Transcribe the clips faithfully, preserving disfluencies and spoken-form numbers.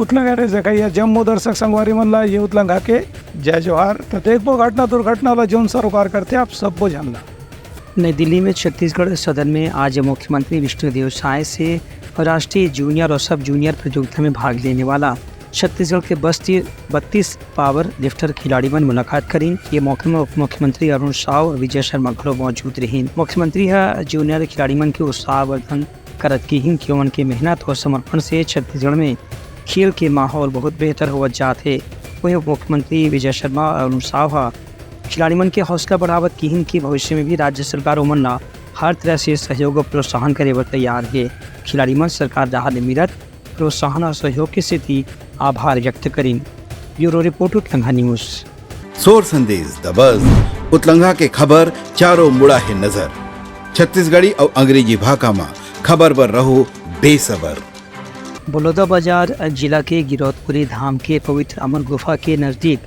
उतलंघा ले जगह या जम्मो दर्शक संगवारी मन ला ये उतलंघा के जय जोहार। त देखबो घटना दुर्घटना ला जौन सरोकार करथे आप सब्बो झन ला। नई दिल्ली में छत्तीसगढ़ सदन में आज मुख्यमंत्री विष्णुदेव साय से राष्ट्रीय जूनियर और सब जूनियर प्रतियोगिता में भाग लेने वाला छत्तीसगढ़ के बस्ती बत्तीस पावर लिफ्टर खिलाड़ी मन मुलाकात करीन। ये मौके में उप मुख्यमंत्री अरुण साव और विजय शर्मा घलो मौजूद रहीन। मुख्यमंत्री ह जूनियर खिलाड़ी मन के उत्साहवर्धन करत किहीन कि ओमन के मेहनत और समर्पण से छत्तीसगढ़ में खेल के माहौल बहुत बेहतर होवत जात हे। वहीं उप मुख्यमंत्री विजय शर्मा और अरुण साव ह खिलाड़ी मन के हौसला बढ़ावत किहीन कि भविष्य में भी राज्य सरकार ओमन ला हर तरह से सहयोग और प्रोत्साहन करे बर तैयार हे। खिलाड़ी मन सरकार डहार ले मिलत प्रोत्साहन और सहयोग के सेती आभार व्यक्त करीन। Bureau report, Utlangha news. सोर संदेश दबस, उतलंघा के खबर चारों मुड़ा हे नजर। छत्तीसगढ़ी अउ अंग्रेजी भाखा म खबर बर रहो बेसबर। बलौदाबाजार जिला के गिरौदपुरी धाम के पवित्र अमर गुफा के नजदीक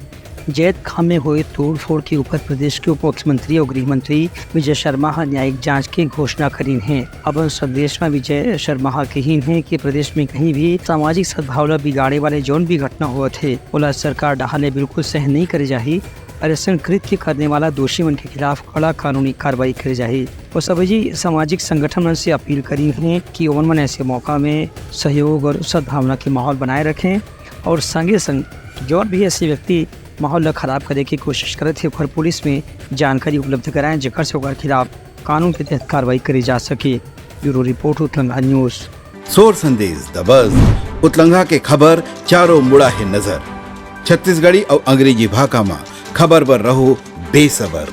जैतखाम में होए तोड़फोड़ के ऊपर प्रदेश के उप मुख्यमंत्री और गृह मंत्री विजय शर्मा ह न्यायिक जांच के घोषणा करीन हे। अपन संदेश में विजय शर्मा ह कहीन हे कि प्रदेश में कहीं भी सामाजिक सद्भावना बिगाड़े वाले जौन भी घटना होवत हे, ओला सरकार डहार ले बिल्कुल सहन नहीं करे जाही। और ऐसन कृत्य करने वाला दोषी मन के खिलाफ कड़ा कानूनी कार्रवाई करे जाही। वो सभी जी सामाजिक संगठन मन से अपील करीन हे कि ओमन मन ऐसे मौका में सहयोग और सद्भावना के माहौल बनाए रखें और संगे संग जौन भी ऐसे व्यक्ति माहौल ला खराब करे के कोशिश करत हे, ओकर पुलिस में जानकारी उपलब्ध कराएं, जेकर से ओकर खिलाफ कानून के तहत कार्रवाई करी जा सके। Bureau report, Utlangha news. सोर संदेश दबस, उतलंघा के खबर चारों मुड़ा हे नजर। छत्तीसगढ़ी अउ अंग्रेजी भाखा म खबर बर रहो बेसबर।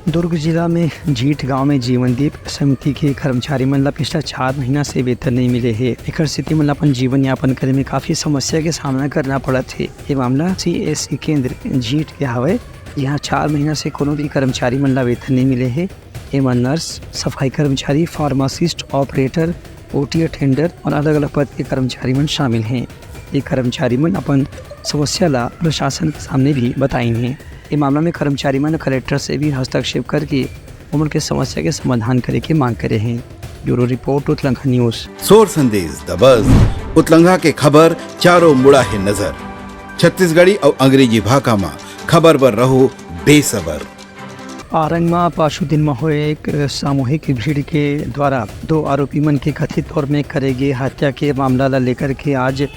दुर्ग जिला में झींट गांव में जीवनदीप समिति के कर्मचारी मन ला पिछला चार महीना से वेतन नहीं मिले हे। एकर सेती मन ला अपन जीवन यापन करे में काफी समस्या के सामना करना पड़त हे। ये मामला सीएससी केंद्र झींट के हवय, जिहां चार महीना से कोनो भी कर्मचारी मन ला वेतन नहीं मिले हे। एमा नर्स, सफाई कर्मचारी, फार्मासिस्ट, ऑपरेटर, ओटी अटेंडर और अलग-अलग पद के कर्मचारी मन शामिल हें। ये कर्मचारी मन अपन समस्या ला प्रशासन के सामने भी बताइन हें। ये मामला में कर्मचारी मन कलेक्टर से भी हस्तक्षेप करके ओमन के समस्या के समाधान करे के मांग करे हें। Bureau report, Utlangha news. सोर संदेश दबस, उतलंघा के खबर चारों मुड़ा हे नजर। छत्तीसगढ़ी अउ अंग्रेजी भाखा म खबर बर रहो बेसबर। आरंग म पाछू दिन म होए एक सामूहिक भीड़ के द्वारा दो आरोपी मन के कथित तौर में करे गे हत्या के मामला ला लेकर के आज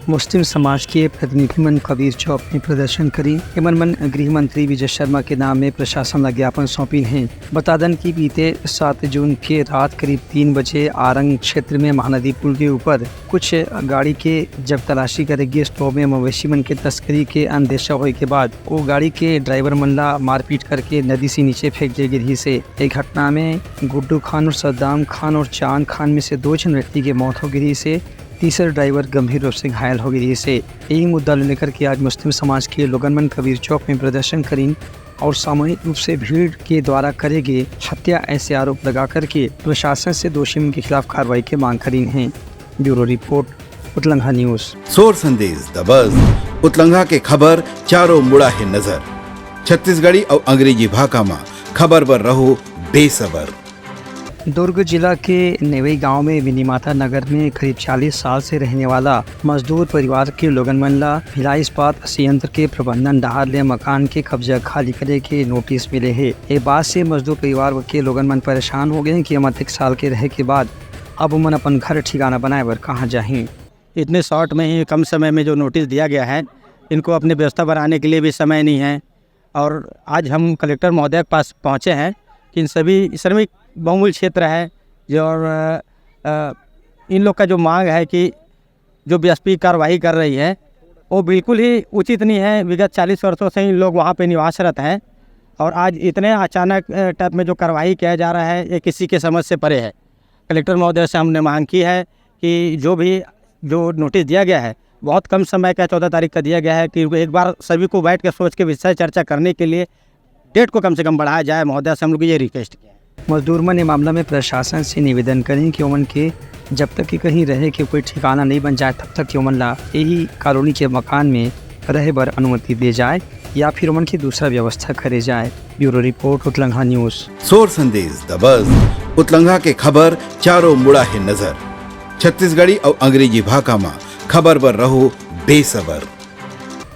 मुस्लिम समाज के प्रतिनिधि मन कबीर चौक में प्रदर्शन करीन। एमन मन गृह मंत्री विजय शर्मा के नाम में प्रशासन ला ज्ञापन सौंपिन हे। बता दन कि बीते सात जून के रात करीब तीन बजे आरंग क्षेत्र में महानदी पुल के ऊपर कुछ गाड़ी के जब तलाशी करे गिस, तो ओमे मवेशी मन के तस्करी के अंदेशा होए के बाद ओ गाड़ी के ड्राइवर मन ला मारपीट करके नदी से नीचे फेंक दे गिस हे। ए घटना में गुड्डू खान और सद्दाम खान और चांद खान में से दो झन व्यक्ति के मौत हो गिस हे। तीसर ड्राइवर गंभीर रूप से घायल हो गिस हे। यही मुद्दा ले लेकर के आज मुस्लिम समाज के लोगन मन कबीर चौक में प्रदर्शन करीन और सामूहिक रूप से भीड़ के द्वारा करे गे हत्या ऐसे आरोप लगा करके प्रशासन से दोषी मन के खिलाफ कार्रवाई के मांग करीन हे। Bureau report, Utlangha news. सोर संदेश दबस, उतलंघा के खबर चारों मुड़ा हे नजर। छत्तीसगढ़ी अउ अंग्रेजी भाखा म खबर बर रहो बेसबर। दुर्ग जिला के नेवई गांव में विनिमाता नगर में करीब चालीस साल से रहने वाला मजदूर परिवार के लोगन मन ला भिलाई इस्पात संयंत्र के प्रबंधन डहार ले मकान के कब्जा खाली करे के नोटिस मिले हे। ए बात से मजदूर परिवार के लोगन मन परेशान हो गए कि अमातक साल के रहे के बाद अब ओमन अपन घर ठिकाना बनाए बर कहाँ जाहीं। इतने शॉर्ट में ही, कम समय में जो नोटिस दिया गया है, इनको अपनी व्यवस्था बनाने के लिए भी समय नहीं है। और आज हम कलेक्टर महोदय के पास पहुँचे हैं कि इन सभी श्रमिक बहुमूल्य क्षेत्र है जो, और, अ, इन लोग का जो मांग है कि जो बीएसपी कार्रवाई कर रही है, वो बिल्कुल ही उचित नहीं है। विगत चालीस वर्षों से इन लोग वहाँ पे निवासरत हैं और आज इतने अचानक, अ, टाइप में जो कार्रवाई किया जा रहा है, ये किसी के समझ से परे है। कलेक्टर महोदय से हमने मांग की है कि जो भी, जो नोटिस दिया गया है, बहुत कम समय का, चौदह तारीख का दिया गया है, कि एक बार सभी को बैठ के सोच के विषय चर्चा करने के लिए डेट को कम से कम बढ़ाया जाए। महोदय से हम लोग ये रिक्वेस्ट किया है। मजदूर मन ए मामला में प्रशासन से निवेदन करें कि ओमन के जब तक कि कहीं रहे के कोई ठिकाना नहीं बन जाए, तब तक कि ओमन ला यही कॉलोनी के मकान में रहे बर अनुमति दे जाए या फिर ओमन की दूसरा व्यवस्था करे जाए। Bureau report, Utlangha news. सोर संदेश दबस, उतलंघा के खबर चारों मुड़ा हे नजर। छत्तीसगढ़ी अउ अंग्रेजी भाखा म खबर बर रहो बेसबर।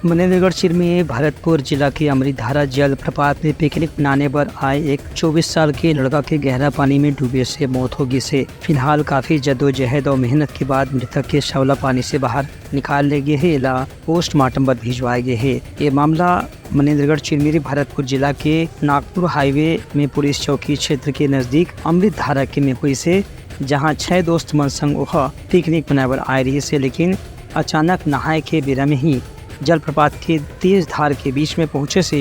मनेंद्रगढ़ चिरमिरी भरतपुर जिला के अमृतधारा जलप्रपात में पिकनिक मनाने बर आए एक चौबीस साल के लड़का के गहरा पानी में डूबे से मौत हो गिस हे। फिलहाल काफी जद्दोजहद और मेहनत के बाद मृतक के शव ला पानी से बाहर निकाल ले गे हे, एला पोस्टमार्टम बर भिजवाए गे हे। ये मामला मनेंद्रगढ़ चिरमिरी भरतपुर जिला के नागपुर हाईवे में पुलिस चौकी क्षेत्र के नजदीक अमृतधारा के में होइस हे, जहां छह दोस्त मन संग ओह पिकनिक मनाए बर आए रहिस हे, लेकिन अचानक नहाए के बेरा में ही जलप्रपात के तेज धार के बीच में पहुंचे से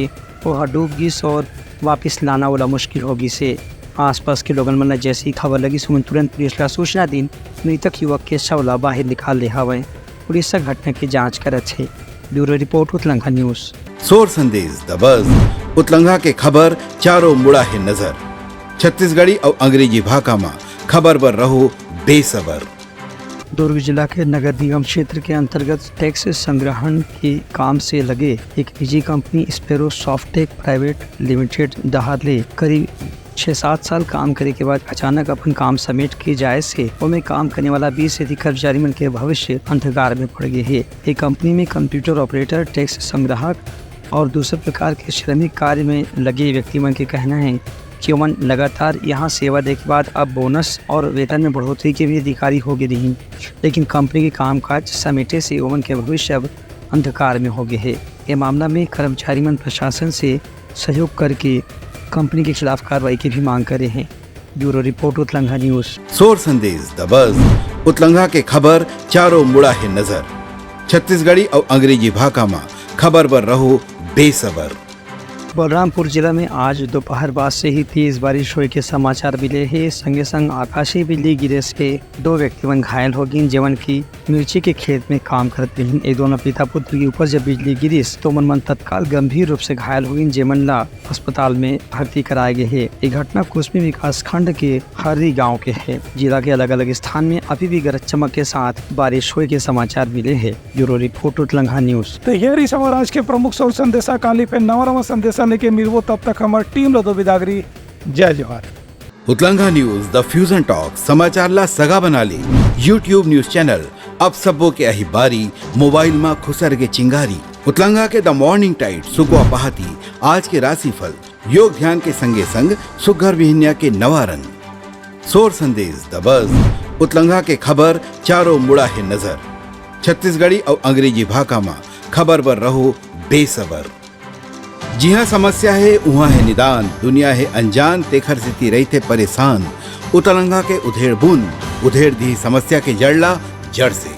ओह डूब गिस और वापिस लाना ओला मुश्किल हो गिस हे। आसपास के लोगन मन ला जैसे ही खबर लगिस, ओमन तुरंत पुलिस ला सूचना दिन। मृतक युवक के शव ला बाहर निकाल ले हवय। पुलिस ह घटना के जांच करत हे। Bureau report, Utlangha news. सोर संदेश दबस, उतलंघा के खबर चारों मुड़ा हे नजर। छत्तीसगढ़ी अउ अंग्रेजी भाखा म खबर बर रहो बेसबर। दुर्ग जिला के नगर निगम क्षेत्र के अंतर्गत टैक्स संग्रहण के काम से लगे एक निजी company sparrow Softtech private limited डहार ले करीब छह सात साल काम करे के बाद अचानक अपन काम समेट के जाए से ओमे काम करने वाला बीस से अधिक कर्मचारी मन के भविष्य अंधकार में पड़ गए हे। ये कंपनी में कंप्यूटर ऑपरेटर, टैक्स संग्राहक और दूसर प्रकार के श्रमिक कार्य में लगे व्यक्ति मन के कहना है कि ओमन लगातार यहाँ सेवा दे के बाद अब बोनस और वेतन में बढ़ोतरी के भी अधिकारी हो गए रही, लेकिन कंपनी के कामकाज समेटे से ओमन के भविष्य अब अंधकार में हो गए हे। ये मामला में कर्मचारी मन प्रशासन से सहयोग करके कंपनी के खिलाफ कार्रवाई की भी मांग करे हैं। Bureau report, Utlangha news. सोर संदेश दबस, उतलंघा के खबर चारों मुड़ा हे नजर। छत्तीसगढ़ी अउ अंग्रेजी भाखा म खबर बर रहो बेसबर। बलरामपुर जिला में आज दोपहर बाद से ही तेज बारिश होए के समाचार मिले हे। संगे संग आकाशीय बिजली गिरे से दो व्यक्ति मन घायल हो गिन, जेमन की मिर्ची के खेत में काम करत रहिन। ए दोनों पिता पुत्र के ऊपर जब बिजली गिरिस, तो मन मन तत्काल गंभीर रूप से घायल हो गिन, जेमन ला अस्पताल में भर्ती कराए गए हे। ये घटना कुसमी विकास खंड के हर्री गांव के हे। जिला के अलग-अलग स्थान में अभी भी गरज चमक के साथ बारिश होए के समाचार मिले हे। Bureau report, Utlangha news. तो ये रही हमारा आज के प्रमुख सोर संदेशा। काली फिर नवा नवा संदेशा लेके मिलबो, तब तक हमार टीम ला दो बिदागरी। जय जोहार। उतलंघा न्यूज, द फ्यूजन टॉक, समाचार ला सगा बना ले। YouTube न्यूज चैनल अब सबो के अही बारी, मोबाइल मा खुसर के चिंगारी। उतलंघा के द मॉर्निंग टाइड, सुकवा पहाती, आज के राशिफल, योग ध्यान के संगे संग सुग्घर बिहनिया के नवा रंग। सोर संदेश दबस, उतलंघा के खबर चारों मुड़ा हे नजर। छत्तीसगढ़ी अउ अंग्रेजी भाखा मा खबर बर रहो बेसबर। जिहाँ समस्या हे, उहाँ हे निदान, दुनिया हे अनजान, तेखर सेती रहिथे परेशान। उतलंघा के उधेड़ बुन, उधेड़ दिही समस्या के जड़ ला जड़ से।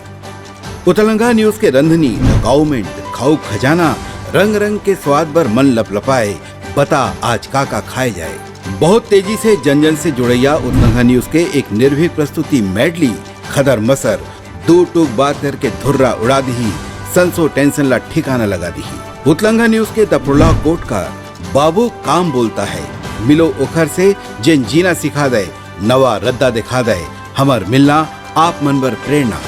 उतलंघा न्यूज के रंधनी, द काउमेंट, खाऊ खजाना, रंग रंग के स्वाद बर मन लपलपाए, बता आज का का खाए जाए। बहुत तेजी से जन जन से जुड़ैया उतलंघा न्यूज के एक निर्भीक प्रस्तुति मेडली, खदर मसर, दू टूक बात करके धुर्रा उड़ा दिही, संसो टेंशन ला ठिकाना लगा दिही। उतलंघा न्यूज के द प्रोलॉग कोट का बाबू काम बोलता है, मिलो ओखर से जेन जीना सिखा दे, नवा रद्दा दिखा दे, हमर मिलना आप मन बर प्रेरणा।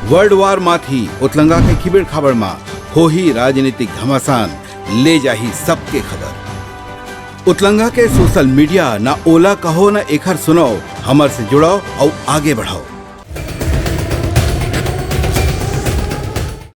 वर्ल्ड वार माथी उतलंघा के खिबेड़ खाबड़ मा होही राजनीतिक घमासान, ले जाही सबके खबर। उतलंघा के सोशल मीडिया, ना ओला कहो ना एखर सुनाओ, हमर से जुड़ाओ अउ आगे बढ़ाओ।